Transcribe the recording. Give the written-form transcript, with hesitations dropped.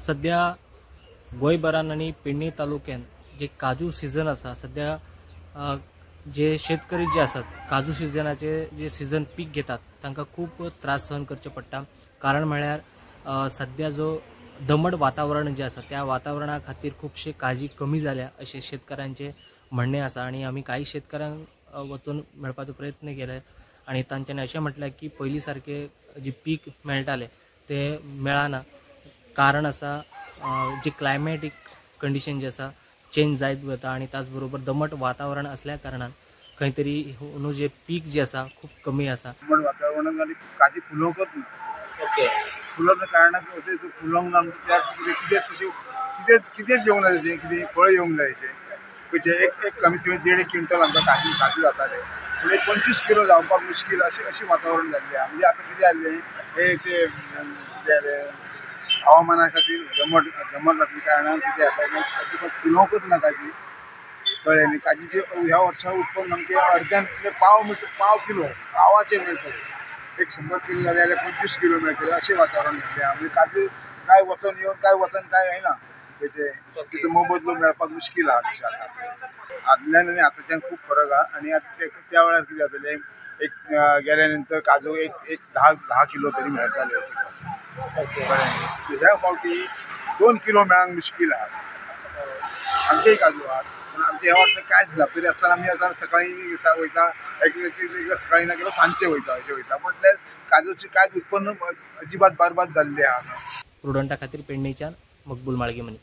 सध्या गोंयभरान आनी पेडणे तालुक्यान जे काजू सिजन आसा, सध्या जे शेतकरी जे आसात काजू सिजनाचे जे सिजन पीक घेतात तांकां खूब त्रास सहन करचे पडटा. कारण म्हळ्यार सध्या जो दमट वातावरण जे आसा त्या वातावरणा खातीर खुबशे काजी कमी जाल्या अशें शेतकऱ्यांचे म्हणणें आसा. आनी आमी कांय शेतकऱ्यांक वचून मेळपाचो प्रयत्न केले आनी तांच्यांनी अशें म्हटलें की पयलीं सारकें जे पीक मेळटालें तें मेळना. कारण आसा जे क्लायमॅटीक कंडिशन जे आसा चेंज जायत वता आनी त्याच बरोबर दमट वातावरण असल्या कारणान खंय तरी न्हू जे पीक जे आसा खूब कमी आसा. दमट वातावरणान आनी काजी फुलोवंकच ना. ओके, फुलोवंक कारणाक फुलोवंक ना कितें कितें कितेंच येवंक ना, तेजें कितें फळ येवंक जाय तेजें एक एक कमीत कमी 1.5 क्विंटल आमकां काजू काजू जाताले, पूण एक 25 किलो जावपाक मुश्कील अशें अशें वातावरण जाल्लें आहा. म्हणजे आतां कितें जाल्लें हे तें कितें जालें हवामाना खातीर दमट दमट जातल्या कारणान कितें जाता अजिबात फुलोवंकच ना काजी, कळ्ळें न्ही. काजीचें ह्या वर्सा उत्पन्न सामकें अर्द्यान पाव किलो पावाचें मेळटलें, एक 100 किलो जालें जाल्यार 25 किलो मेळटलें अशें वातावरण जाल्लें आहा. म्हणजे काजू काय वचन येवन काय वचन काय येना, तेचें तेचो मोबदलो मेळपाक मुश्कील आहा तशें. आतां आदल्यान आनी आतांच्यान खूब फरक आहा. आनी आतां त्या वेळार कितें जातालें, एक गेल्या नंतर काजू एक एक 10 किलो तरी मेळटाले, बरें. ह्या फावटी 2 किलो मेळांक मुश्कील आहा. आमचेय काजू आहात पूण आमचे ह्या वर्सा कांयच ना. पयलीं आसतना आमी आतां सकाळीं वयता, एकदां सकाळीं ना गेल्यार सांजचे वयता, अशें वयता. म्हटल्यार काजूचें कांयच उत्पन्न अजिबात बारबाद जाल्लें आहा. प्रुडंटा खातीर पेडणेच्यान मकबूल माळगेमनी.